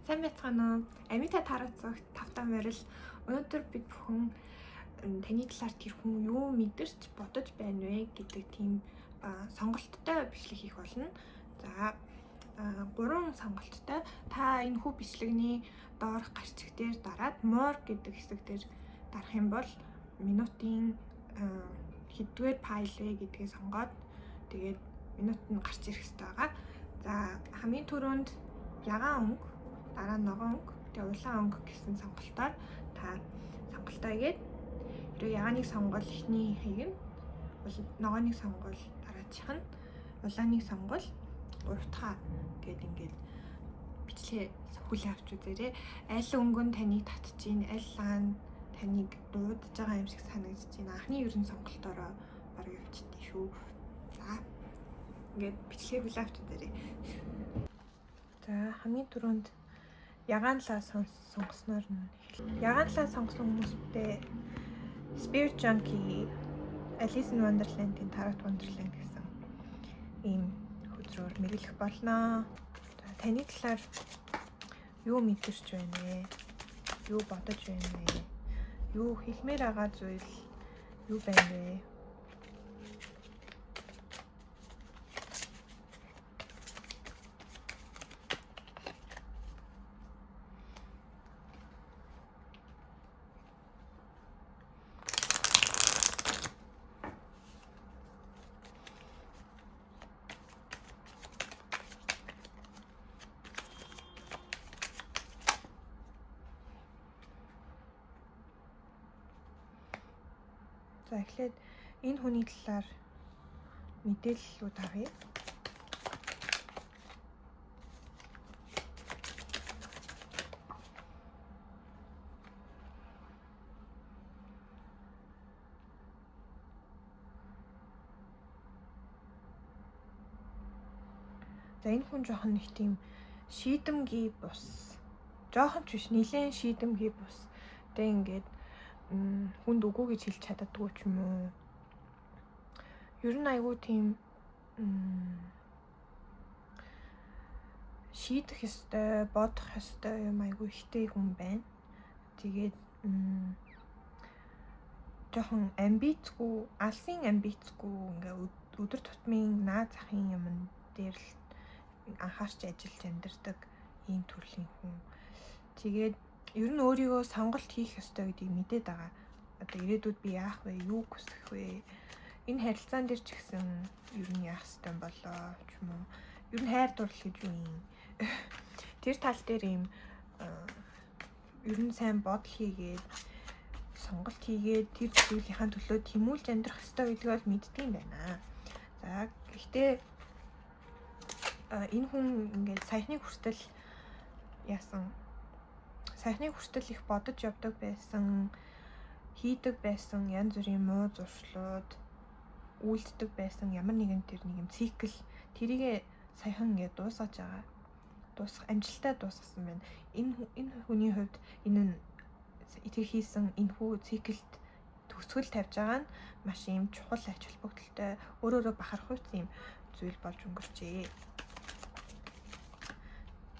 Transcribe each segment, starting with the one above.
Сайн байцгаана уу? Амита тарууцагт тавтан морил. Өнөөдөр бид бүхэн таны талаар тэр хүн юу мэдэрч бодож байна вэ гэдэг тийм сонголттой бичлэг хийх болно. За, гурван сонголттой. Та энэ хүү бичлэгний доорх гарчиг дээр дараад more гэдэг хэсэг дээр дарах юм бол минутын хэддүгээр файл вэ гэдгийг сонгоод тэгээд минут нь гарч ирэх хэрэгтэй байгаа. За, хамгийн түрүүнд ягаан өнгө, дараа нь ногоон өнгө, тэгээ улаан өнгө гэсэн сонголтоор та сонголтоо хийгээд хэрвээ ягааныг сонгол эхнийхийг нь, ногооныг сонгол дараачих нь, улааныг сонгол гурав дахь гээд ингээд бичлэгээ хүлээн авч үзээрэй. Аль өнгө нь таныг татж гин, аль лаан таныг дуудаж байгаа юм шиг санагдаж байна. Анхны ерөн сонголтоороо бараг явчихдээ шүү. За, ингээд бичлэгээ хүлээн авч үзээрэй. За, хамгийн түрүүнд ягаан лаа сонгосноор нь ягаан лаа сонгосон хүмүүстэй Spirit Junkie, Alice in Wonderland-ийн Tarot Wonderland гэсэн ийм хөзрөөр мэрлэх болно. За, таны талаар юу мэдэрч байна вэ? Юу бодож байна вэ? Юу хэлмээр байгаа зүйл юу байна вэ? За, эхлээд энэ хүний талаар мэдээллүүд авъя. За, энэ хүн жоохон нэг тийм шийдэмгий бус. Жоохон ч биш, нилээн шийдэмгий бус. Тэгээ ингээд хүнд үгүй гэж хэлж чаддаггүй ч юм уу. Ер нь айгүй тийм шийдэх ёстой, бодох ёстой юм айгүй ихтэй хүн байна. Тэгээд жоохон амбицгүй, алсын амбицгүй, ингээ өдөр тутмын наад захын юмн дээр л анхаарч ажиллаж амьдардаг ийм төрлийн хүн. Тэгээд ер нь өөрийгөө сонголт хийх ёстой гэдгийг мэдээд байгаа. Одоо ирээдүйд би яах вэ? Юу хүсэх вэ? Энэ харилцаан дээр ч гэсэн ер нь яах ёстой болоо ч юм уу. Ер нь хайр дурлал гэж юу юм? Тэр тал дээр ийм ер нь сайн бодол хийгээд сонголт хийгээд тэр зүйлийнхаа төлөө тэмүүлж амьдрах ёстой гэдгийг бол мэддэг юм байна. За, гэхдээ энэ хүн ингээд саяхныг хүртэл яасан, саяхныг хүртэл их бодож явдаг байсан, хийдэг байсан янз бүрийн муу зуршлууд үйлддэг байсан ямар нэгэн тэр нэг юм цикл тэрийгэ саяхан ингээд дуусгаж байгаа. Дуусгах амжилттай дуусгасан байна. Энэ хүний хувьд энэ нь тэр хийсэн энэхүү циклд төгсгөл тавьж байгаа нь маш юм чухал ач холбогдолтой, өөр өөрө бахархуйц юм зүйл болж өнгөрчээ.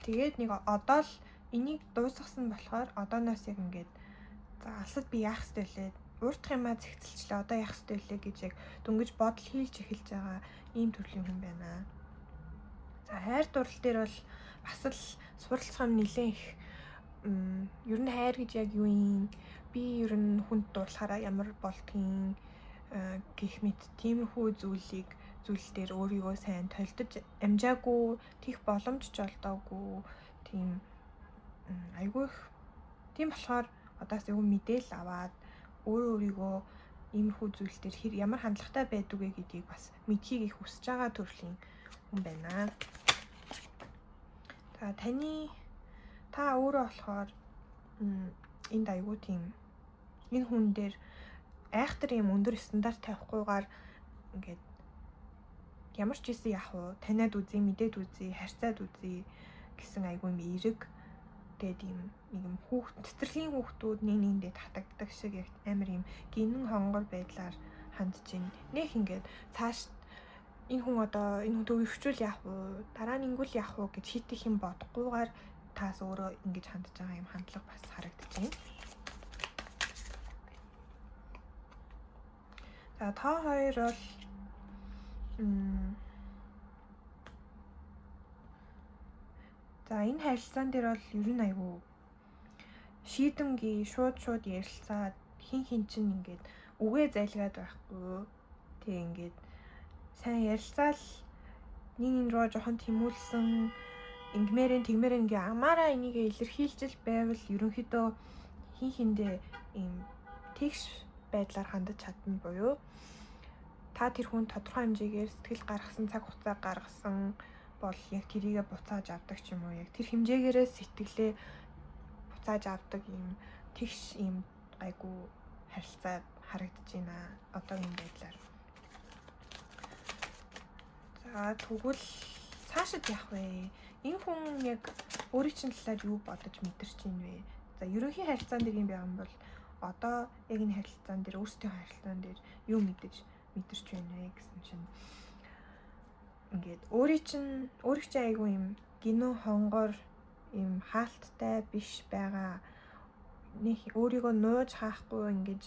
Тэгээд нэг одоо л энийг дуусгасан болохоор одооноос яг ингээд за алсад би яах ёстой лээ? Уурдах юмаа зэгцэлчлээ. Одоо яах ёстой лээ гэж яг дөнгөж бодол хийлж эхэлж байгаа ийм төрлийн хүн байна. За, хайр дурлал дээр бол бас л суралцах юм нэлээд их. Ер нь хайр гэж яг юу юм? Би ер нь хүнд дурлахаараа ямар болдгийг гэх мэт тиймэрхүү зүйлийг зүйл дээр өөрийгөө сайн толдож амжаагүй, тийх боломж ч олдоогүй тийм айгүй их. Тийм болохоор одоос айгүй мэдээлэл аваад өөрөө өөрийгөө иймэрхүү зүйл дээр хэр ямар хандлагатай байдаг вэ гэдгийг бас мэдхийг их хүсэж байгаа төрлийн хүн байна. За, та өөрөө болохоор энд айгүй тийм энэ хүн дээр айхтар юм өндөр стандарт тавихгүйгээр ингээд ямар ч ийсэн яах вэ? Таниад үзье, мэдээд үзье, харьцаад үзье гэсэн айгүй юм эерэг. Тэгээд ийм нэг юм хүүхд, цэцэрлэгийн хүүхдүүд нэг нэгэндээ татагддаг шиг яг амар юм гинэн хонгор байдлаар хандж байна. Нэх ингээд цааш энэ хүн одоо энэ хүн төвөрчүүл яах вэ? Дараа нь ингүүл яах вэ гэж хит их юм бодохгүйгээр таас өөрөө ингэж хандж байгаа юм хандлага бас харагдаж байна. За та хоёр бол за энэ харилцаан дээр бол ер нь айгүй шийдэмгий шууд ярилцаад хин чинь ингээд үгээ зайлгаад байхгүй. Тэг ингээд сайн ярилцаал нэг нэг руу жоохон тэмүүлсэн ингэмээрэн тэгмээрэн ингээ амаараа энийг илэрхийлжил байвал ерөнхийдөө хин хиндээ ийм тэгш байдлаар хандаж чадна буюу та тэр хүн тодорхой хэмжээгээр сэтгэл гаргасан, цаг хугацаа гаргасан бол яг тэрийгэ буцааж авдаг ч юм уу, яг тэр хэмжээгээрээ сэтгэлээ буцааж авдаг ийм тэгш ийм гайгүй харилцаа харагдаж байна одоогийн байдлаар. За тэгвэл цаашид яах вэ? Энэ хүн яг өөрийн чинь талаар юу бодож мэдэрч байна вэ? За ерөнхий харилцаан дээр юм байгаа юм бол одоо яг энэ харилцаан дээр өөрсдийн харилцаан дээр юу мэдэрч байна вэ гэсэн чинь ингээд өөрийн чинь айгүй юм гинөө хонгор юм хаалттай биш байгаа, нэг өөрийгөө нууж хаахгүй ингэж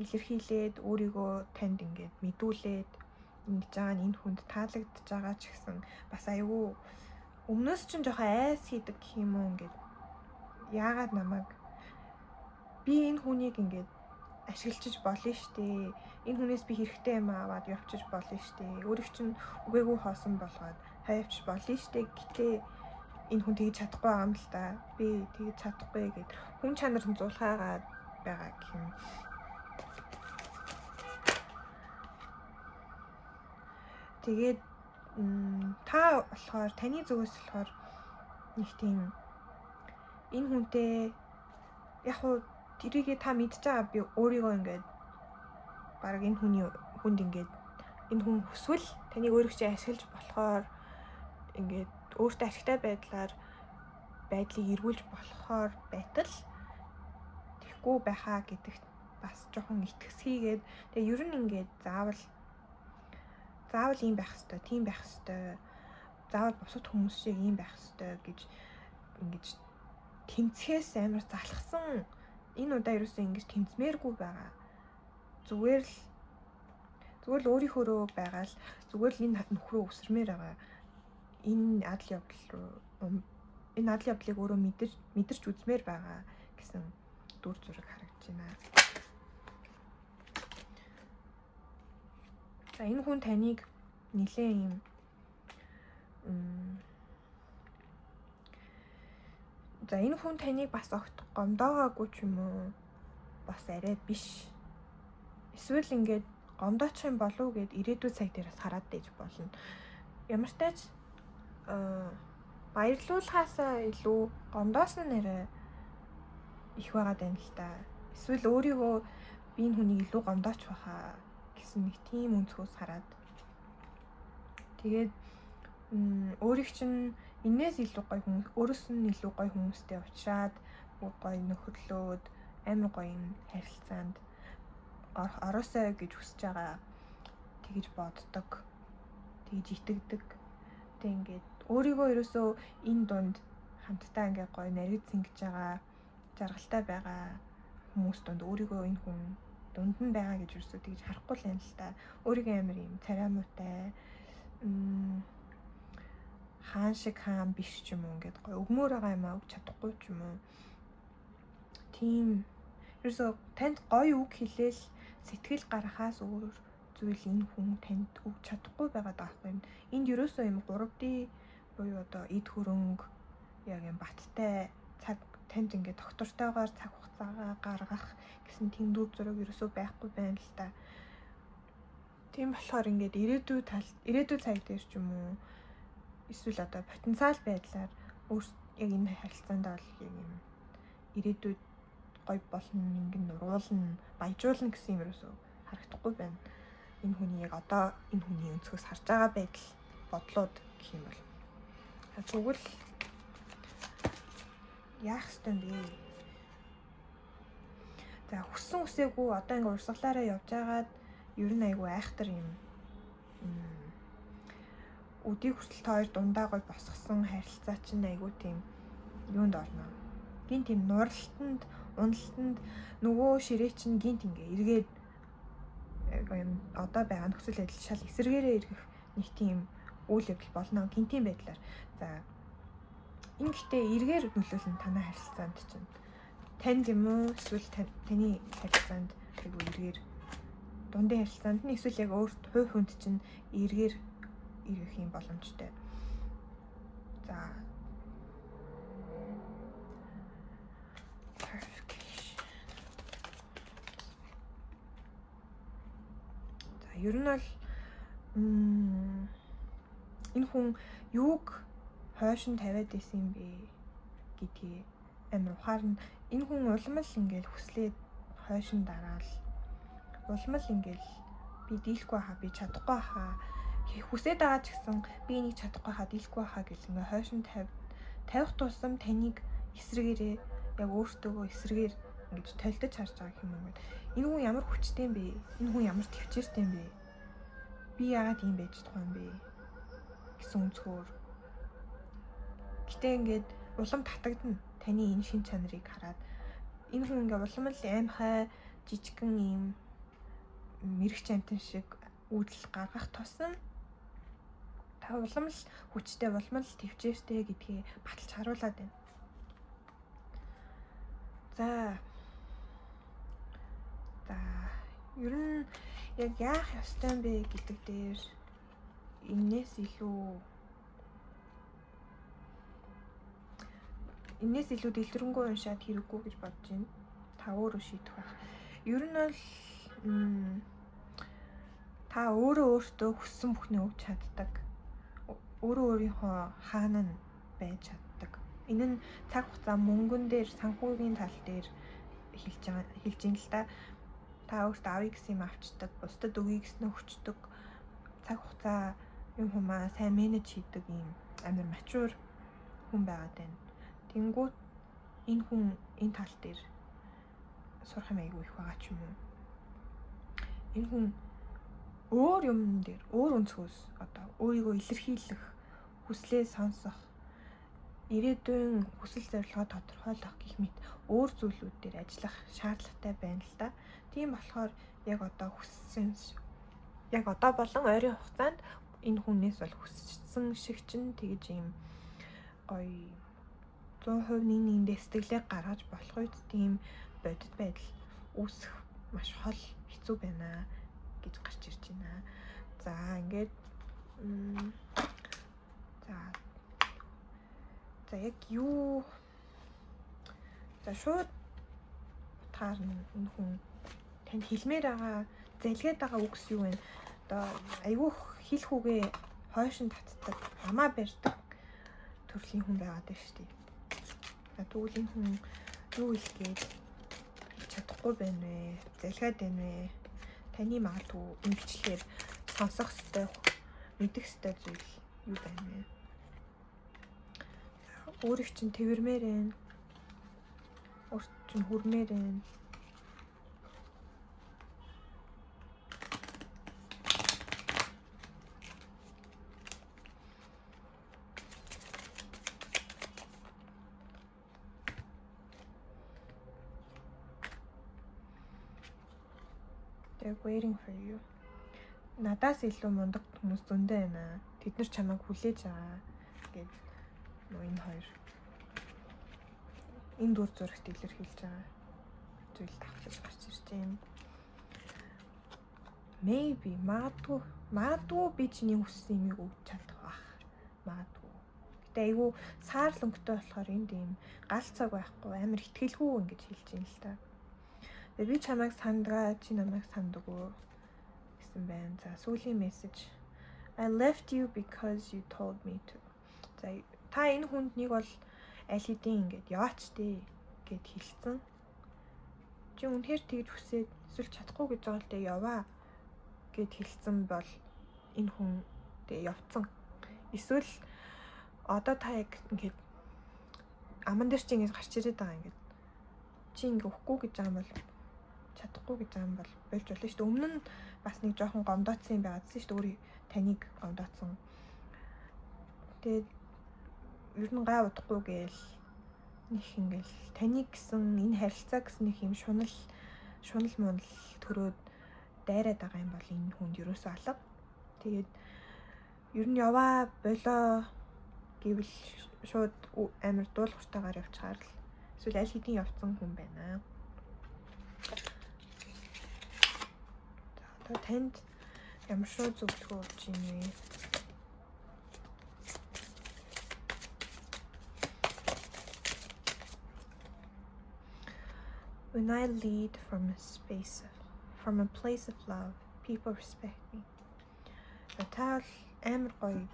илэрхийлээд өөрийгөө танд ингээд мэдүүлээд ингэж байгаа нь энэ хүнд таалагдж байгаа ч гэсэн бас айгүй өмнөөс чинь жоохон айс хийдэг гэх юм уу, ингээд яагаад намайг би энэ хүнийг ингээд ашиглаж болно штэ, энэ хүнээс би хэрэгтэй юм аваад явчих болно штэ, өөрийг чинь үгээгүй хоосон болгоод хавчих болно штэ, гэтээ энэ хүн тэгж чадахгүй байгаа юм л да, би тэгж чадахгүй гэд хүн чанар нь зулгаагаад байгаа гэх юм. Тэгээд та болохоор таны зүгээс болохоор нэг тийм энэ хүнтэй яг хуу тэрийгээ та мэдж байгаа, би өөрийгөө ингээд баг энэ хүний хүнд ингээд энэ хүн хүсвэл таныг өөрийг чинь ашиглаж болохоор ингээд өөртөө ашигтай байдлаар байдлыг эргүүлж болохоор байтал тэгэхгүй байхаа гэдэгт бас жоохон итгэсхийгээд тэгээ ер нь ингээд заавал ийм байх ёстой, тийм байх ёстой, заавал бусад хүмүүс шиг ийм байх ёстой гэж ингэж тэмцэхээс амар залхсан. Энэ удаа ерөөсөө ингэж тэмцмээргүй байгаа. Зүгээр л өөрийнхөөрөө байгаа л зүгээр л энэ нөхрөө өсөрмээр байгаа. Энэ адал явдал руу энэ адал явдлыг өөрөө мэдэрч үзмээр байгаа гэсэн дүр зураг харагдаж байна. За энэ хүн таныг нэлээ юм за энэ хүн таныг бас огт гомдоогоогүй ч юм уу, бас арай биш. Эсвэл ингээд гомдоочих юм болов уу гэд ирээдүйн цаг дээр бас хараад дэж болно. Ямар ч тач баярлуулахаасаа илүү гомдоосон нэрээ их байгаа даа л та. Эсвэл өөрийгөө би энэ хүнийг илүү гомдооч байхаа гэсэн нэг тийм өнцгөөс хараад тэгээд өөрийг чинь энээс илүү гоё хүмүүс, өөрөөс нь илүү гоё хүмүүстэй уулзраад гоё нөхөрлөөд амар гоё юм харилцаанд ороосой гэж хүсэж байгаа, тэгж боддог, тэгж итгэдэг. Тэг ингээд өөрийгөө ерөөсөө энэ дунд хамтдаа ингээд гоё нарийн зингэж байгаа, жаргалтай байгаа хүмүүс дунд өөрийгөө энэ хүн дунд нь байгаа гэж ерөөсөө тэгж харахгүй л юм л та. Өөрийгөө амар юм царай муутай, хаан шиг хаан биш ч юм уу, ингээд гоё өгмөр байгаа юм аа өгч чадахгүй ч юм уу. Тийм ерөөсөө танд гоё үг хэлээл сэтгэл гаргахаас өөр зүйл энэ хүн танд өгч чадахгүй байгаа даахгүй юм. Энд ерөөсөө юм 3D буюу одоо эд хөрөнгө яг юм баттай цаг танд ингээд доктортойгоор цаг хугацаагаа гаргах гэсэн тийм дүр зураг ерөөсөө байхгүй байна л та. Тийм болохоор ингээд ирээдүйн цаг дээр ч юм уу эсвэл одоо потенциал байдлаар яг энэ харилцаанд бол яг юм ирээдүйд гоё болно, ингэн нуруулна, баяжуулна гэсэн юм ерөөсөө харагдахгүй байна. Энэ хүний яг одоо энэ хүний өнцгөөс харж байгаа байдал бодлууд гэх юм бол. Тэгвэл яах ёстой юм бэ? За хүссэн үсээгүй одоо ингээ урсгалаараа явж байгаад ер нь айгүй айхтар юм өдийг хүртэл та хоёр дундаа гой босгосон харилцаа чинь айгүй тийм юунд орно. Гинт тийм нуралтанд, уналтанд нөгөө ширээ чинь гинт ингээ эргээд юм одоо байгаа нөхцөл байдал шал эсрэгээрээ эргэх нэг тийм үйл явдал болно гинтийн байдлаар. За энэ гэхдээ эргээр нөлөөлнө танай харилцаанд чинь. Танд юм уу эсвэл таны харилцаанд айгүй эргээр дундын харилцаанд нь эсвэл яг өөр хувь хүнд чинь эргээр эргэх юм боломжтой. За за ер нь бол энэ хүн юуг хойш нь тавиад исэн юм бэ гэдгийг амар ухаарна. Энэ хүн улам л ингээл хүслээ хойш нь дараал улам л ингээл би дийлэхгүй хаа, би чадахгүй хаа хүсээд байгаа ч гэсэн би энийг чадахгүй хаа, дийлэхгүй хаа гэл ингээ хойш нь тавих тусам таныг эсрэгээрээ яг өөртөөгөө эсрэгээр ингэж толдож харж байгаа юм ингээд энэ хүн ямар хүчтэй юм бэ? Энэ хүн ямар төвчээртэй юм бэ? Би яагаад ийм байж чадах юм бэ? Гэсэн өнцгөр. Гэтэ ингээд улам татагдана. Таны энэ шин чанарыг хараад энэ хүн ингээ улам л аимхай жижигхэн ийм мэрэгч амтан шиг үйлдэл гаргах тусам та улам л хүчтэй, улам л төвчээртэй гэдгээ баталж харуулад байна. За. За ер нь яг яах ёстой юм бэ гэдэг дээр энээс илүү дэлгэрэнгүй уншаад хэрэггүй гэж бодож байна. Та өөрөө шийдэх байх. Ер нь бол та өөрөө өөртөө хүссэн бүхний өгч чаддаг. Өөрөө өөрийнхөө хаана нь байж чаддаг. Энэ нь цаг хугацаа мөнгөн дээр, санхүүгийн тал дээр хэлж байгаа л та. Та өөртөө авъя гэсэн юм авчдаг, бусдад өгье гэсэн өгчдөг. Цаг хугацаа юм хумаа сайн менеж хийдэг юм амар мачур хүн байгаад байна. Тэнгүүт энэ хүн энэ тал дээр сурах юм айгүй их байгаа ч юм уу. Энэ хүн өөр юм дээр, өөр өнцгөөс одоо өөрийгөө илэрхийлэх, хүслээ сонсох, ирээдүйн хүсэл зорилгоо тодорхойлох гэх мэт өөр зүйлүүд дээр ажиллах шаардлагатай байна л да. Тийм болохоор яг одоо хүссэн, яг одоо болон ойрын хугацаанд энэ хүнээс бол хүссэн шиг чинь тэгж ийм гоё 100% нэг нэгэндээ сэтгэлээ гаргаж болох үед тийм бодит байдал үүсэх маш хол хэцүү байна гэж гарч ирж байна. За ингээд за яг юу за шууд утгаар нь энэ хүн танд хэлмээр байгаа, залгаад байгаа үгс юу вэ? Одоо айгүйх хэлэх үгээ хойш нь татдаг, амаа барьдаг төрлийн хүн байгаад байна шүү дээ. За тэгвэл энэ хүн юу хэлэх гээд чадахгүй байна вэ? Залгаад байна вэ? Таны магадгүй энэ бичлэгээр сонсох ёстой, мэдэх ёстой зүйл юу байна вэ? Өөрийг чинь тэрмээр байна. Өөрт чинь хүрмээр байна. They're waiting for you. Надаас илүү мундаг хүмүүс зөндөө байна. Тэд нар чамайг хүлээж байгаа гэд нөө энэ хоёр энэ дүр зурагт илэрхийлж байгаа зүйл давхцаж гарч ирж байна. Maybe магадгүй би чиний хүссэн юмыг өгч чадах байх. Магадгүй. Гэтэ айгүй саарл өнгөтэй болохоор энд ийм гал цаг байхгүй амар итгэлгүй ингэж хэлж байна л та. Тэгээ би чамайг сандгаа, чи намайг сандаггүй гэсэн байна. За сүүлийн мессеж. I left you because you told me to. За та энэ хүнд нэг бол аль хэдийн ингэж яваач дээ гэд хэлсэн. Чи үнэхээр тэгж хүсээд эсвэл чадахгүй гэж байгаа л дээ яваа гэд хэлсэн бол энэ хүн тэгээ явцсан. Эсвэл одоо та яг ингэж аман дээр чи ингэж гарч ирээд байгаа ингэж чи ингэ өгөхгүй гэж байгаа юм бол чадахгүй гэж байгаа юм бол болж болно шүү дээ. Өмнө нь бас нэг жоохон гомдоцсон юм байгаадсэн шүү дээ. Өөрийн таныг гомдоцсон. Тэгээд ер нь гай удахгүй гээл Нэг ингээл таныг гэсэн энэ харилцаа гэсэн нэг юм шунал мунал төрөөд дайраад байгаа юм бол энэ хүнд ерөөсөө алга. Тэгээд ер нь яваа болоо гэвэл шууд амар дуулууртайгаар явчихаар л эсвэл аль хэдийн явцсан хүн байна. За одоо танд ямар шүү зөвлөгөө өгч юм бэ? When I lead from a place of love, people respect me. Та бол амар гоё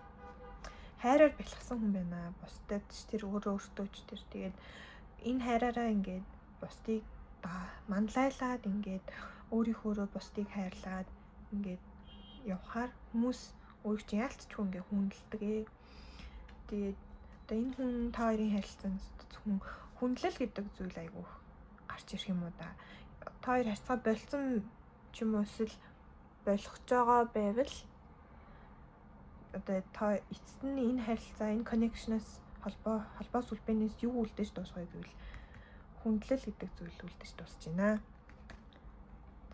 хайраар бэлхсэн хүн байна. Бусдад ч тэр өөртөө ч тэр тэгээд энэ хайраараа ингээд бусдыг манлайлаад ингээд өөрийнхөөрөө бусдыг хайрлаад ингээд явхаар хүмүүс өөрийг чинь яалтчгүй ингээд хүндэлдэг ээ. Тэгээд одоо энэ хүн та хоёрын харилцаанд зөвхөн хүндлэл гэдэг зүйл айгүй гарч ирэх юм уу да. Та хоёр харьцаа болцсон ч юм уу эсвэл болох гэж байгаа байвал одоо та эцэст нь энэ харилцаа, энэ connection-аас холбоос үлбэнээс юу үлдээж дуусах вэ гэвэл хүндлэл гэдэг зүйл үлдээж дуусч байна.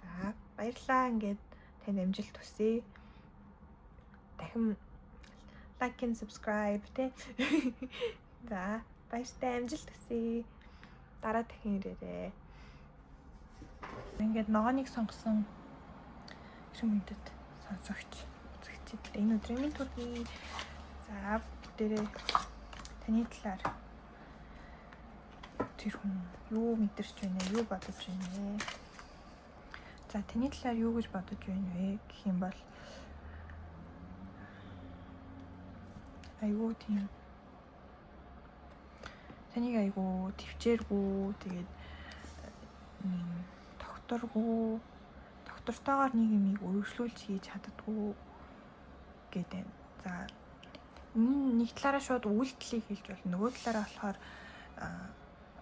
За баярлалаа. Ингээд танд амжилт хүсье. Дахин like and subscribe тэ. За баяртай, амжилт хүсье. Дараа дахин ирээрэй. Ингээд ногооныг сонгосон шүмэнтэд сонсогч үзэгчид энэ өдрийн минь төргий. За бүгдээрээ таны талаар тэр хүн юу мэдэрч байна вэ? Юу бодож байна вэ? За таны талаар юу гэж бодож байна вэ гэх юм бол айгүй тийм таныг айгүй төвчээргүй, тэгээд докторгүй, доктортойгоор нэг юмыг өргөжлүүлж хийж чаддаггүй гэдэг. За нэг талаараа шууд үйлдэлийг хэлж болно. Нөгөө талаараа болохоор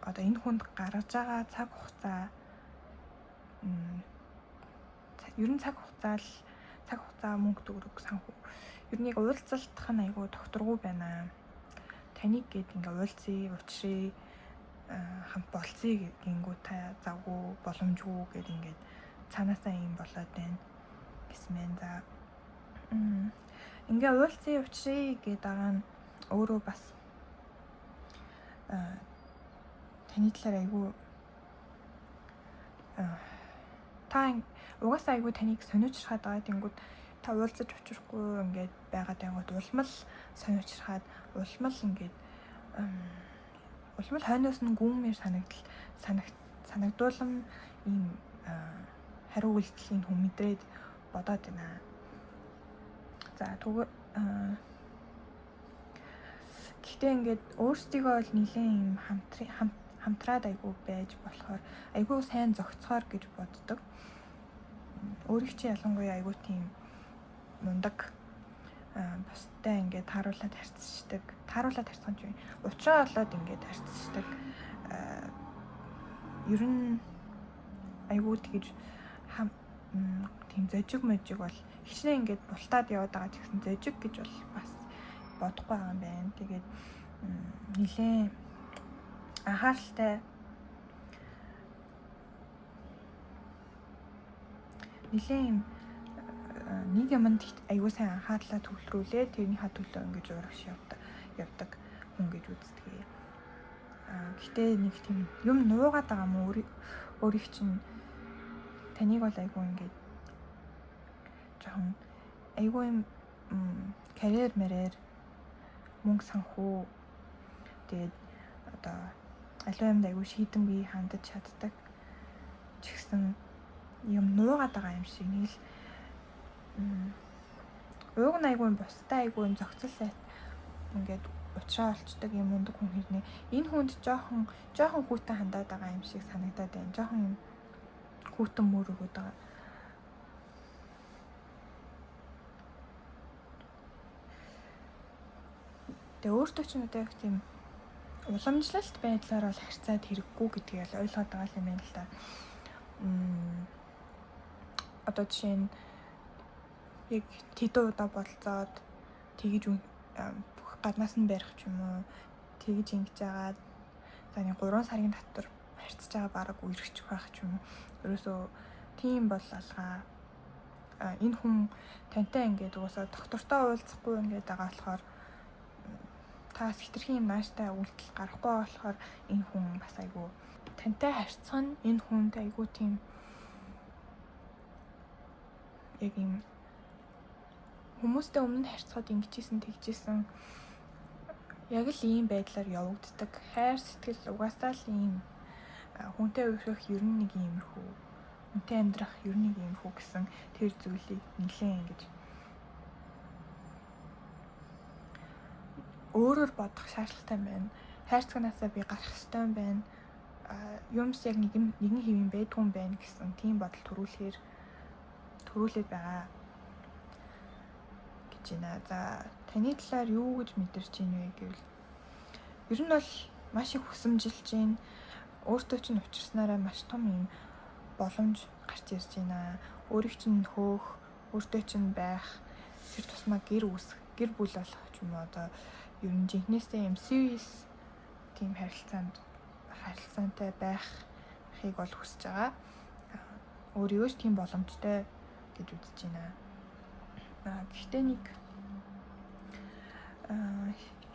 одоо энэ хүнд гаргаж байгаа цаг хугацаа ер нь цаг хугацаа мөнгө төгрөг санхүү. Ер нь яг уулзалтах нь айгүй докторгүй байна. Таныг гээд ингээ уулзъя, уучрыг хамт болцъё гингүү та завгүй, боломжгүй гэд ингээд цаанаасаа юм болоод байна гэсэн мэн. За ингээ уулзъя, уучрыг гээд байгаа нь өөрөө бас таны талаар айгүй та угаасаа айгүй таныг сониучрахад байгаа. Тэнгүүд та уулзаж учрахгүй ингээд байгаа тангууд улмал сониучрахад улмал ингээд улмал хойноос нь гүнмээр санагдуулан ийм хариу үйлдэлийн хүн мэдрээд бодоод байна. За гэхдээ ингээд өөрсдийгөө бол нэлээд ийм хамтраад айгүй байж болохоор айгүй сайн зохицохоор гэж боддог. Өөрийг чи ялангуяа айгүй тийм мундаг бусдаа ингээд тааруулаад харьцдаг. Тааруулаад харьцах юм. Учраа олоод ингээд харьцдаг. Ер нь айгүй тэгж тийм зожиг можиг бол хичнээн ингээд бултаад яваад байгаа ч гэсэн зожиг гэж бол бас бодохгүй байгаа юм байна. Тэгээд нэлээд анхааралтай нэлээд юм нэг юмд аягүй сайн анхаарлаа төвлөрүүлээ тэрнийхээ төлөө ингэж урагш явдаг хүн гэж үздэг. Гэхдээ нэг тийм юм нуугаад байгаа юм өөрийг чинь таныг бол аягүй ингэж жоохон аягүй юм карьер мэрээр мөнгө санхүү тэгээд одоо аливаа юмд аягүй шийдэмгий хандаж чаддаг ч гэсэн юм нуугаад байгаа юм шиг нэг л ууг нь аягүй бусдаа аягүй юм зохицол сайт ингээд уучраа олчдаг юм мундаг хүн хэрнээ энэ хүнд жоохон хүүтэн хандаад байгаа юм шиг санагдаад байна. Жоохон юм хүүтэн мөр өгöd байгаа. Тэгээ өөртөө ч одоо яг тийм уламжлалт байдлаар бол харьцаад хэрэггүй гэдгийг л ойлгоод байгаа юм байна л да. Одоо жишээ нь яг тэдэн удаа болцоод тэгэж бүх гаднаас нь барих ч юм уу тэгэж ингэж жагаад За нэг 3 сарын дотор харьцаж байгаа бараг үерхчих байх ч юм уу. Ерөөсөө тийм бол алгаа. Энэ хүн тантай ингээд угаасаа доктортой уулзахгүй ингээд байгаа болохоор таас хитрхийн юм нааштай үйлдэл гарахгүй байгаа болохоор энэ хүн бас айгүй тантай харьцах нь энэ хүнд айгүй тийм яг юм хүмүүстэй өмнө харьцахад ингэжсэн тэгжсэн яг л ийм байдлаар явагддаг. Хайр сэтгэл угаасаа л ийм хүнтэй үерхэх ер нь нэг иймэрхүү, хүнтэй амьдрах ер нь нэг иймэрхүү гэсэн тэр зүйлийг нэлээд ингэж өөрөөр бодох шаардлагатай байна. Хайрцагнаасаа би гарах ёстой юм байна. Юмс яг нэгэн хэвийн байдгүй юм байна гэсэн тийм бодол төрүүлээд байгаа гэж байна. За таны талаар юу гэж мэдэрч байна вэ гэвэл ер нь бол маш их хүсэмжилж байна. Өөртөө чинь учирснараа маш том юм боломж гарч ирж байна. Өөрийг чинь хөөх, өөртөө чинь байх, тэр тусмаа гэр үүсэх, гэр бүл болох ч юм уу одоо ер нь жинхнээсээ юм serious тийм харилцаантай байхыг бол хүсэж байгаа. Өөрийгөө ч тийм боломжтой гэж үзэж байна. Гэхдээ нэг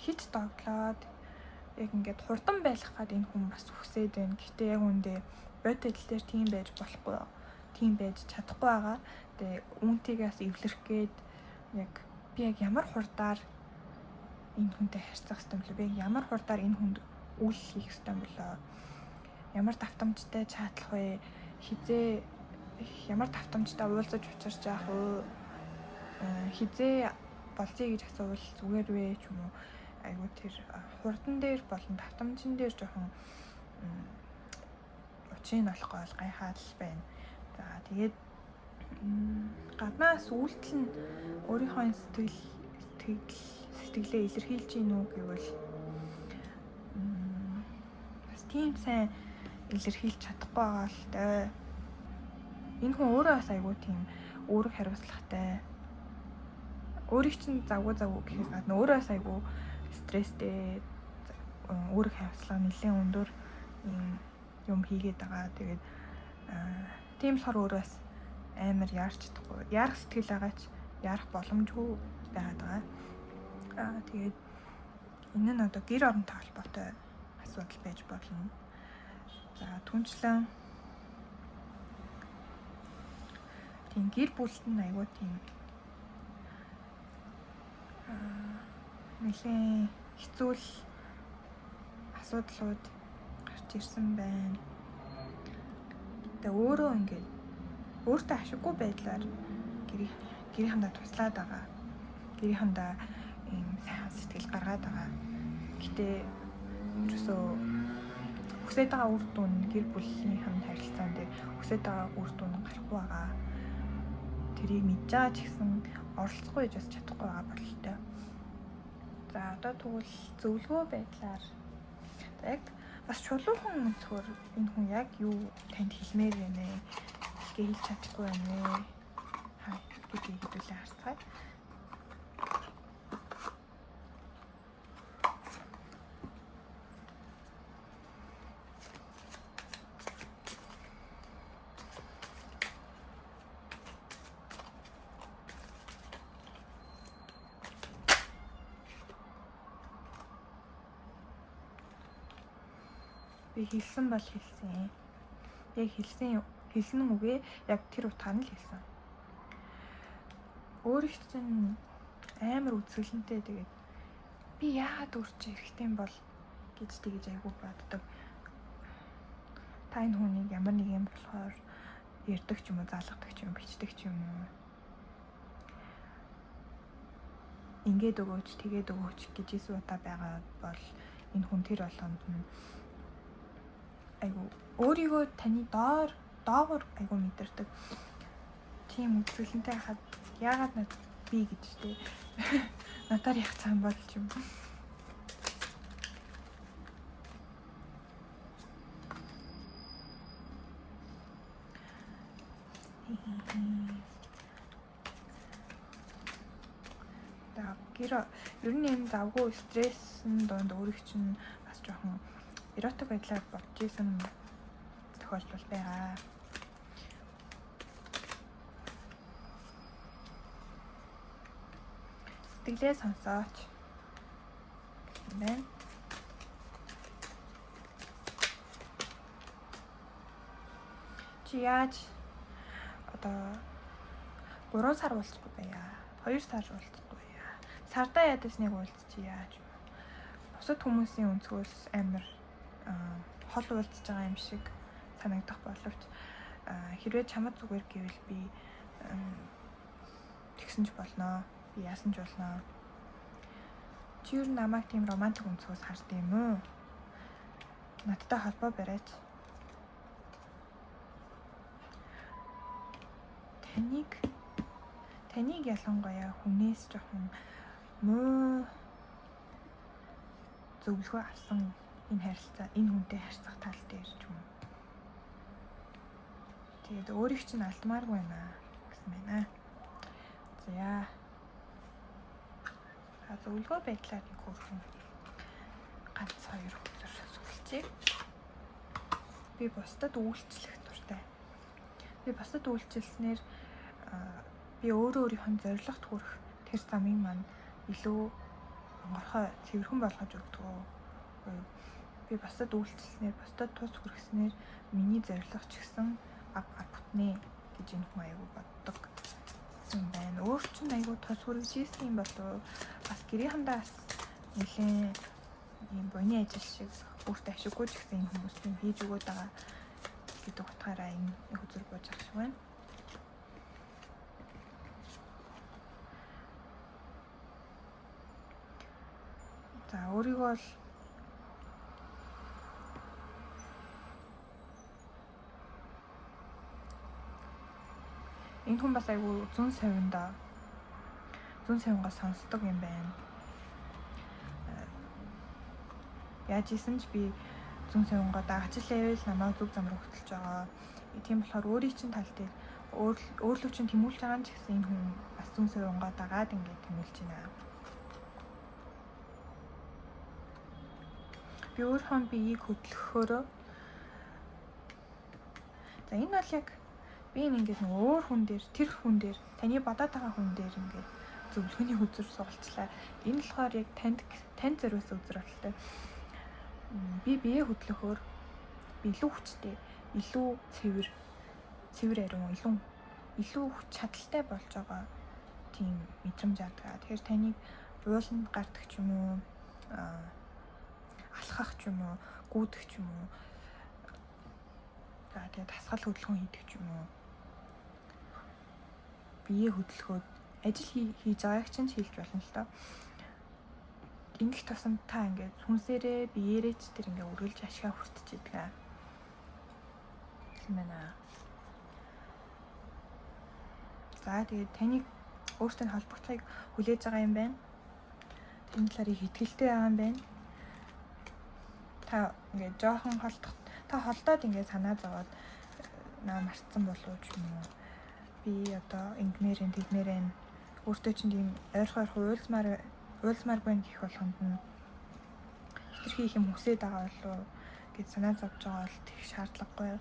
хит догтлоод яг ингээд хурдан байх гад энэ хүн бас хүсээд байна. Гэхдээ яг үүндээ бодит адил дээр тийм байж болохгүй, тийм байж чадахгүй байгаа. Тэгээ үүнтэйгээс эвлэрэх гээд яг би яг ямар хурдаар энэ хүнтэй харьцах ёстой юм бэлээ? Би яг ямар хурдаар энэ хүнд үйл хийх ёстой юм бэлээ? Ямар давтамжтай чатлах вэ? Хизээ ямар давтамжтай уулзаж учирч яах вэ? Хизээ болцъё гэж асуувал зүгээр вэ ч юм уу? Айгуу тэр хурдан дээр болон давтамжин дээр жоохон учрыг олохгүй бол гайхаад л байна. За тэгээд гаднаас үйлдэл нь өөрийнхөө сэтгэлээ илэрхийлж гин үү гэвэл бас тийм сайн илэрхийлж чадахгүй байгаа л дээ. Энэ хүн өөрөө бас айгүй тийм үүрэг хариуцлагатай. Өөрийг чинь завгүй гэхээс гадна өөрөө бас айгүй стресстэй, үүрэг хариуцлага нэлээд өндөр юм хийгээд байгаа. Тэгээд тийм болохоор өөрөө бас амар яарч чадахгүй. Яарах сэтгэл байгаа ч яарах боломжгүй байгаад байгаа. Тэгээд энэ нь одоо гэр оронтой холбоотой асуудал байж болно. За түнчлэн тийм гэр бүлд нь айгүй тийм нэлээд хэцүү л асуудлууд гарч ирсэн байна. Тэгээ өөрөө ингээд өөртөө ашиггүй байдлаар гэрийнхэндээ туслаад байгаа. Гэрийнхэндээ ийм сайхан сэтгэл гаргаад байгаа. Гэтэ ерөөсөө хүсэж байгаа үр дүн гэр бүлийн харилцаан дээр хүсэж байгаа үр дүн гарахгүй байгаа. Тэрийг мэдж байгаа ч гэсэн оролцохгүй гэж бас чадахгүй байгаа бололтой. За одоо тэгвэл зөвлөгөө байдлаар яг бас чулуухан өнцгөр энэ хүн яг юу танд хэлмээр байна вэ? Хэлгээ хэлж чадахгүй байна вэ? Хаа гэдгийг хэдүүлээ харцгаая. Би хэлсэн бол хэлсэн. Яг хэлсэн үгээ яг тэр утгаар нь л хэлсэн. Өөрийг чинь амар үзэсгэлэнтэй тэгээд би яагаад өөр чи эрэгтэй юм бол гэж тэгэж айгүй боддог. Та энэ хүнийг ямар нэг юм болохоор ярьдаг ч юм уу, залгадаг ч юм уу, бичдэг ч юм уу. Ингээд өгөөч, тэгээд өгөөч гэж ийс удаа байгаа бол энэ хүн тэр болгонд нь айгу өөрийгөө таны доогуур айгу мэдэрдэг. Тийм үзэсгэлэнтэй хахад яагаад над би гэж тэ надаар явах цаан бол ч юм. За гэр ер нь энэ завгүй стрессэн донд өөрийг чинь бас жоохон Эротик байдлаар бодож исэн тохиолдол байгаа. Сэтгэлээ сонсооч гэсэн байна. Чи яаж одоо 3 сар уулзахгүй байя. 2 сар уулзахгүй байя. Сардаа ядаж нэг уулзчих яаж юм. Бусад хүмүүсийн өнцгөөс амар хол уулзж байгаа юм шиг санагдах боловч хэрвээ чамд зүгээр гэвэл би тэгсэн ч болно. Би яасан ч болно. Чи юу намайг тийм романтик өнцгөөс хард юм уу? Надтай холбоо бариач. Таныг ялангуяа хүнээс жоохон муу зөвлөгөө авсан энэ харилцаа, энэ хүнтэй харьцах тал дээр ч юм уу. Тэгээд өөрийг чинь алдмааргүй байна гэсэн байна. За. Зөвлөгөө байдлаар нэг хөөрхөн ганц хоёр хөзөр сүлжээ. Би бусдад үйлчлэх дуртай. Би бусдад үйлчилснээр би өөрөө өөрийнхөө зорилгот хүрэх тэр замыг маань илүү онгорхой цэвэрхэн болгож өгдөг. Би бусдад үйлчилснээр, бусдад тус хүргэснээр миний зорилго ч гэсэн баг баг бүтнэ гэж энэ хүн аягүй боддог юм байна. Өөр чинь аягүй тус хүргэж ийсэн юм болов бас гэрийнхэндээ бас нэлээд ийм буйны ажил шиг өөртөө ашиггүй ч гэсэн энэ хүмүүс юм хийж өгөөд байгаа гэдэг утгаараа энэ хөзөр бууж ах шиг байна. За өөрийгөө бол энэ хүн бас айгүй зүүн совиндоо зүүн совингоо сонсдог юм байна. Яаж исэн ч би зүүн совингоо дагажлаа намайг зүг зам руу хөтөлж байгаа. Тийм болохоор өөрийн чинь тал дээр өөрлөв чинь тэмүүлж байгаа нь ч гэсэн энэ хүн бас зүүн совингоо дагаад ингээд тэмүүлж байна. Би өөрийнхөө биеийг хөдлөхөөрөө за энэ бол яг би ингээд нэг өөр хүн дээр тэр хүн дээр таны бодоод байгаа хүн дээр ингээд зөвлөгөөний хөзөр сугалчлаа. Энэ болохоор яг танд зориулсан үзэр болтой. Би биеэ хөдлөхөөр би илүү хүчтэй, илүү цэвэр ариун, илүү хүч чадалтай болж байгаа тийм мэдрэмж авдаг. Тэгэхээр таныг ууланд гардаг ч юм уу, алхах ч юм уу, гүйдэх ч юм уу. За тэгээд дасгал хөдөлгөөн хийдэг ч юм уу. Биеэ хөдөлгөөд ажил хийж байгааг чинь хийлж болно л доо. Ингэх тусам та ингээд сүнсээрээ биеэрээ ч тэр ингээд үргэлж ашгаа хүртэж идэг. Гэсэн байна. За тэгээд таныг өөртөө холбогдохыг хүлээж байгаа юм байна. Таны талаар их итгэлтэй байгаа юм байна. Та ингээд жоохон холдох, та холдоод ингээд санаа зовоод наа мартсан болов ч юм уу. Би одоо ингэмээр энэ тэгмээр энэ өөртөө чинь тийм ойрхон уулзмаар байна гэх болгонд нь хэтэрхий их юм хүсээд байгаа болов гэж санаа зовж байгаа бол тех шаардлагагүй.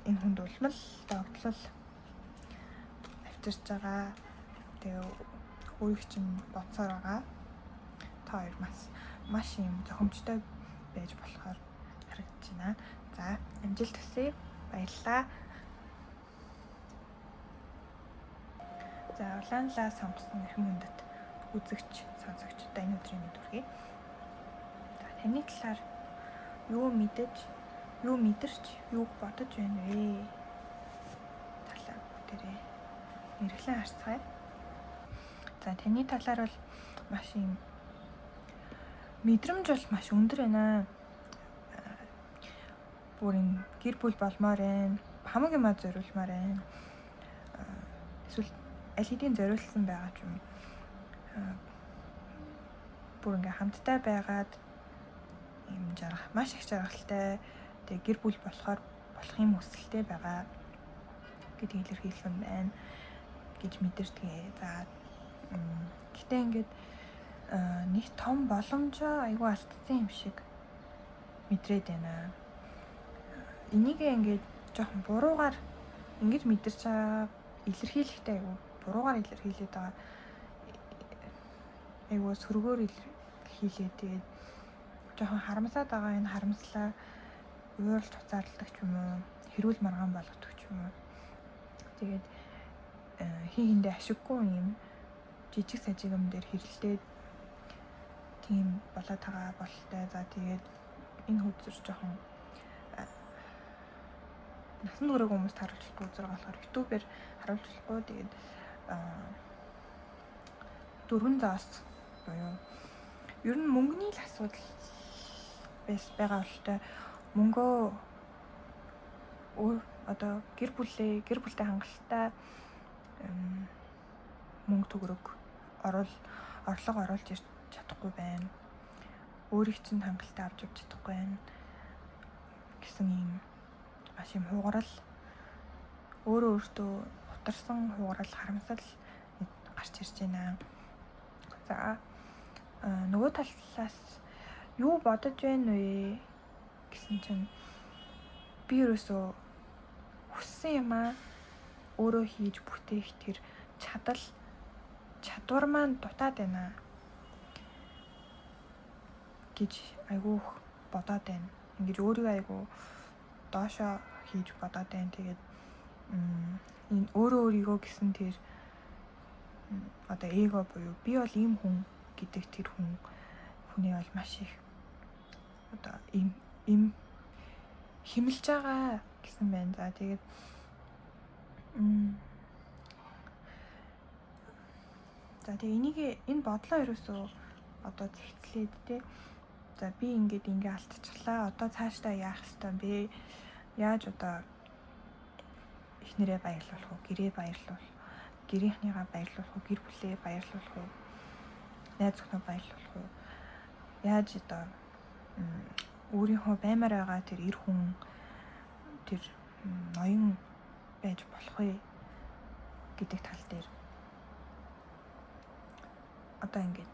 Энэ хүнд улмал догтлол авчирч байгаа. Тэгээ өөрийг чинь бодсоор байгаа. Та хоёр маш юм зохимжтой байж болохоор харагдаж байна. За амжилт хүсье. Баярлалаа. За улаанлаа сонгосон эрхэм хүндэт үзэгч, сонсогчдод энэ өдрийн мэнд хүргэе. За таны талаар юу мэдэж, юу мэдэрч, юуг бодож байна вэ? Талаар бүгдээрээ мэргэжлэн харцгаая. За таны талаар бол маш юм мэдрэмж бол маш өндөр байна. Бүр юм гэр бүл болмоор байна. Хамаг юмаа зориулмаар байна. Эсвэл аль хэдийн зориулсан байгаа ч юм. Бүр ингээ хамттай байгаад юм жаргах, маш их жаргалтай. Тэгээ гэр бүл болохоор болох юм хүсэлтэй байгаа гэдгийг илэрхийлсэн байна гэж мэдэрдэг. За гэтээ ингээд нэг том боломжоо айгүй алдсан юм шиг мэдрээд байна. Энийг ингээд жоохон буруугаар ингэж мэдэрч байгаа илэрхийлэхтэй айгу буруугаар илэрхийлээд байгаа. Айгу сөргөөр илэрхийлээд тэгээд жоохон харамсаад байгаа. Энэ харамслаа ууралж уцаарладаг ч юм уу, хэрүүл маргаан болгодог ч юм уу. Тэгээд хин хиндэ ашиггүй юм жижиг сажиг юм дээр хэрэлдээд тийм болоод байгаа бололтой. За тэгээд энэ хөзөр жоохон насан туршиг хүмүүст харуулж болохгүй үзэр болохоор YouTube-ээр харуулж болохгүй. Тэгээд дөрвөн зоос буюу ер нь мөнгөний л асуудал байгаа бололтой. Мөнгөө одоо гэр бүлтэй хангалттай мөнгө төгрөг орлого оруулж ирж чадахгүй байна. Өөрийг чинь хангалттай авч явж чадахгүй байна гэсэн юм маш юм хугарал, өөрөө өөртөө утарсан хугарал, харамсал гарч ирж байна. За нөгөө талаас юу бодож байна вэ гэсэн чинь би ерөөсөө хүссэн юмаа өөрөө хийж бүтээх тэр чадал чадвар маань дутаад байна гэж айгүйх бодоод байна. Ингэж өөрийгөө айгүй доошоо хийж бодоод байна. Тэгээд энэ өөрөө өөрийгөө гэсэн тэр одоо эго буюу би бол ийм хүн гэдэг тэр хүний бол маш их одоо ийм хэмэлж байгаа гэсэн байна. За тэгээд за тэгээ энийг энэ бодлоо ерөөсөө одоо зэгцлээд те. За би ингээд ингээ алдчихлаа. Одоо цаашдаа яах ёстой бэ? Яаж одоо эхнэрээ баярлуулах уу? Гэрээ баярлуулах, гэрийнхнийгаа баярлуулах уу? Гэр бүлээ баярлуулах уу? Найз зөвхнөө баярлуулах уу? Яаж одоо өөрийнхөө баймаар байгаа тэр эр хүн тэр ноён байж болох вэ гэдэг тал дээр одоо ингээд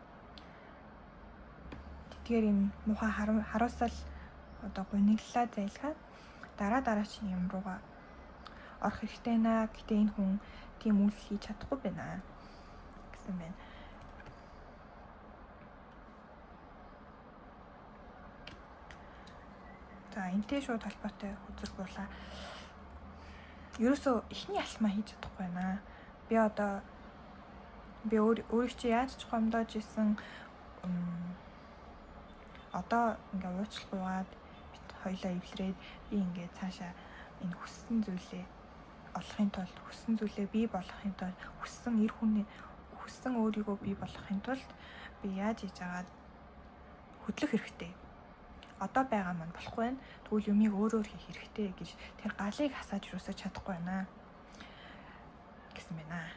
тэдгээр юм муухай харуулсал одоо гуниглалаа зайлгаад дараа дараачин юм руугаа орох хэрэгтэй наа. Гэтэ энэ хүн тийм үйл хийж чадахгүй байна гэсэн байна. За энтэй шууд холбоотой үзэр буулаа. Ерөөсөө эхний алхмаа хийж чадахгүй байна. Би одоо би өөрийг чи яаж ч гомдоож исэн одоо ингээ уучлахгүйгээд бит хоёлаа эвлэрээд би ингээ цаашаа энэ хүссэн зүйлээ олохын тулд, хүссэн зүйлээ бий болгохын тулд, хүссэн эр хүний хүссэн өөрийгөө бий болгохын тулд би яаж хийж агаад хөдлөх хэрэгтэй. Одоо байгаа маань болохгүй байна. Тэгвэл юмыг өөрөөр хийх хэрэгтэй гэж тэр галыг хасааж юусоо чадахгүй байна гэсэн байна.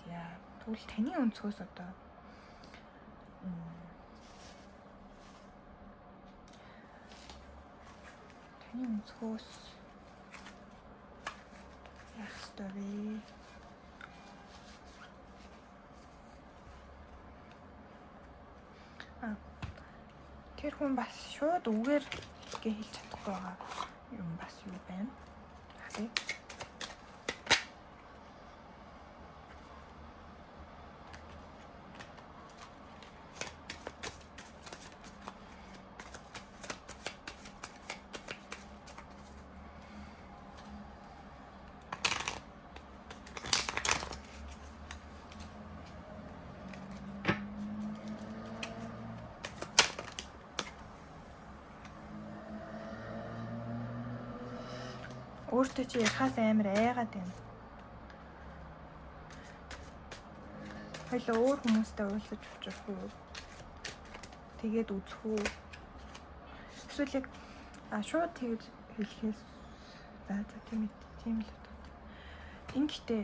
За тэгвэл таны өнцгөөс одоо таны өнцгөөс яах ёстой вэ? Тэр хүн бас шууд үгээр гээ хэлж чадахгүй байгаа юм бас юу байна? Харъя. Өөртөө чи ярихаас амар айгаад байна. Хоёлаа өөр хүмүүстэй уулзаж уулзах уу? Тэгээд үзэх үү? Эсвэл яг шууд тэгж хэлэхээс за тийм тийм л удаа. Ингэхдээ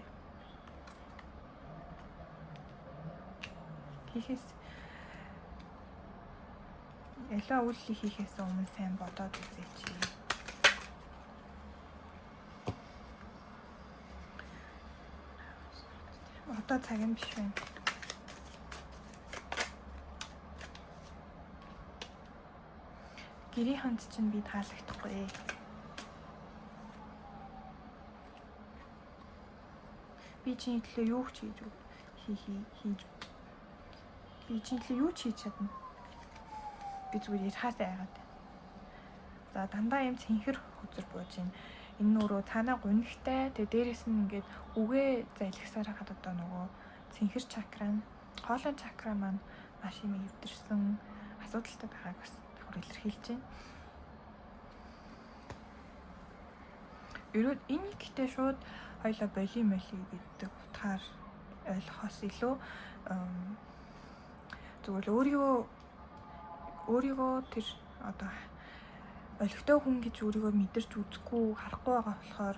хийхээс ялаа үйлдэл хийхээс өмнө сайн бодоод үзээч. Одоо цаг нь биш байна. Гэрийнхэнд чинь би таалагдахгүй. Би чиний төлөө юу ч хийж хийж би чиний төлөө юу ч хийж чадна. Би зүгээр ярихаас айгаад. За дандаа юм цэнхэр хөзөр бууж байна. Энэ нөрөө цаанаа гунигтай. Тэгээ дээрэс нь ингээд үгээ залгисаар хахад одоо нөгөө цэнхэр чакра нь, хоолойн чакра маань маш юм эвдэрсэн асуудалтай байгааг бас давхар илэрхийлж байна. Ерөөд энэ гэхдээ шууд хоёлаа боли моли гэдэг утгаар ойлгохоос илүү зүгээр л өөрийгөө тэр одоо олигтой хүн гэж өөрийгөө мэдэрч үзэхгүй харахгүй байгаа болохоор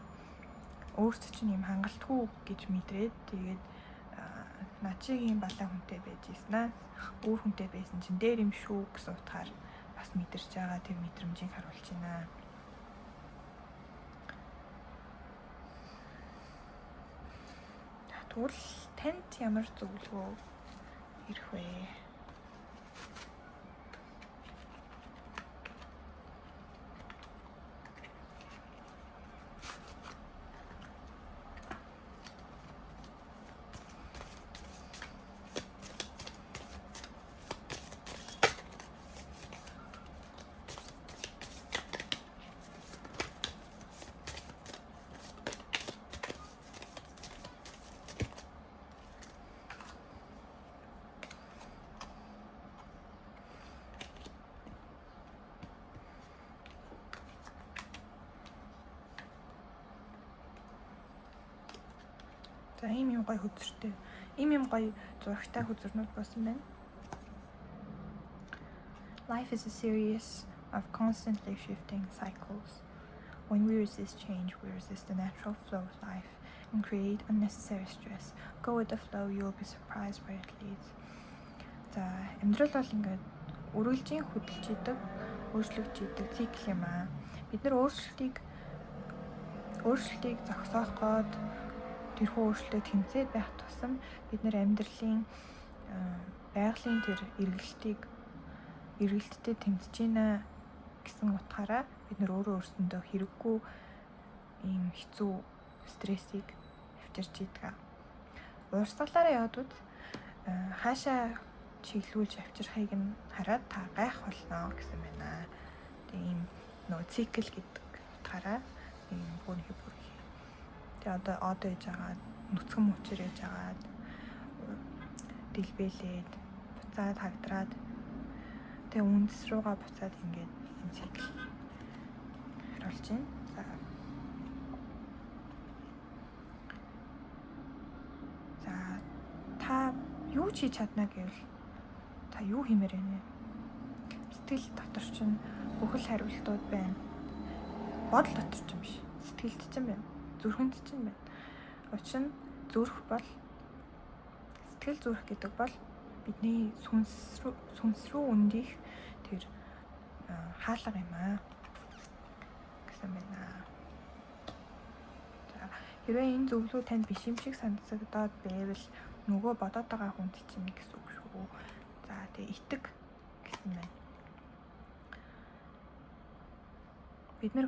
өөрсдөө чинь юм хангалтгүй гэж мэдрээд тэгээд над шиг юм балаа хүнтэй байж ийснаас өөр хүнтэй байсан чинь дээр юм шүү гэсэн утгаар бас мэдэрч байгаа тэр мэдрэмжийг харуулж байна. Тэгвэл танд ямар зөвлөгөө ирэх вэ? За ийм юм гоё хөзөртэй. Ийм юм гоё зурагтай хөзөрнүүд болсон байна. Life is a series of constantly shifting cycles. When we resist change, we resist the natural flow of life and create unnecessary stress. Go with the flow, you'll be surprised where it leads. За амьдрал бол ингээд үргэлжийн хөдөлж идэг, өөрчлөгдөж идэг цикл юм аа. Бид нар өөрчлөлтийг зогсоох гээд тэрхүү өөрчлөлтөд тэмцээд байх тусам бид нэр амьдралын байгалийн тэр эргэлттэй тэмцэж байна гэсэн утгаараа бид нэр өөрөө өөрсөндөө хэрэггүй ийм хэцүү стрессийг авчирч идэг. Урсгалаараа яваад үз хаашаа чиглүүлж авчирхыг нь хараад та гайх болно гэсэн байна. Тэгээ ийм нөгөө цикл гэдэг утгаараа ийм бүрхий. Тэгээ одоо яж байгаа нүцгэн мөчөр яж агаад дэлбэлээд буцаад хагдраад тэгээ үндэс рүүгээ буцаад ингээд энэ цикл харуулж байна. За та юу ч хийж чадна гэвэл та юу хиймээр байна вэ? Сэтгэл дотор чинь бүх л хариултууд байна. Бодол дотор ч юм биш. Сэтгэлд чинь байна. Зүрхэнд чинь байна. Учир нь зүрх бол сэтгэл зүрх гэдэг бол бидний сүнс рүү өндих тэр хаалга юм аа гэсэн байна. За хэрвээ энэ зөвлөгөө танд биш юм шиг санагдаад байвал нөгөө бодоод байгаа хүнд чинь гэсэн үг шүү. За тэгээ итэг гэсэн байна. Бид нэр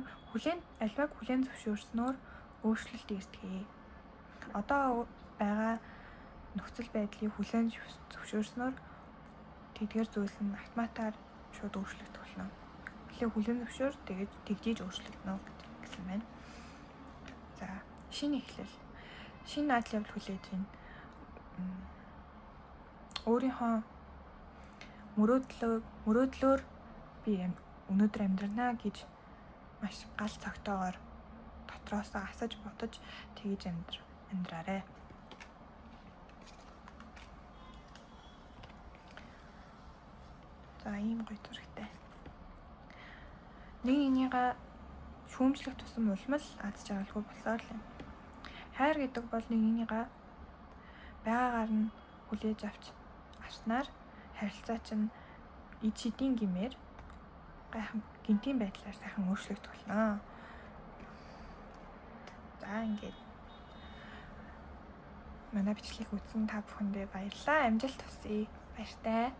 альваг хүлээн зөвшөөрснөөр өөрчлөлт ирдэг. Одоо байгаа нөхцөл байдлыг хүлээн зөвшөөрснөөр тэдгээр зүйлс нь автоматар шууд өөрчлөгдөх болно. Тэгэхээр хүлээн зөвшөөр тэгээд тэгжиж өөрчлөгдөнө гэсэн байна. За шинэ эхлэл. Шинэ адил явдал хүлээж байна. Өөрийнхөө мөрөөдлөөр би өнөөдөр амьдрнаа гэж маш гал цогтойгоор дотроосоо асаж бодож тэгж амьдраарай. За ийм гоё зурагтай. Нэг нэгнийгээ шүүмжлэх тусам улам л аз жаргалгүй болсоор л юм. Хайр гэдэг бол нэг нэгнийгээ байгаагаар нь хүлээж авснаар харилцаа чинь ид шидийн гимээр гайхан гинтийн байдлаар сайхан өөрчлөгдөх болно. За ингээд манай бичлэгийг үзсэн та бүхэндээ баярлалаа. Амжилт хүсье. Баяртай.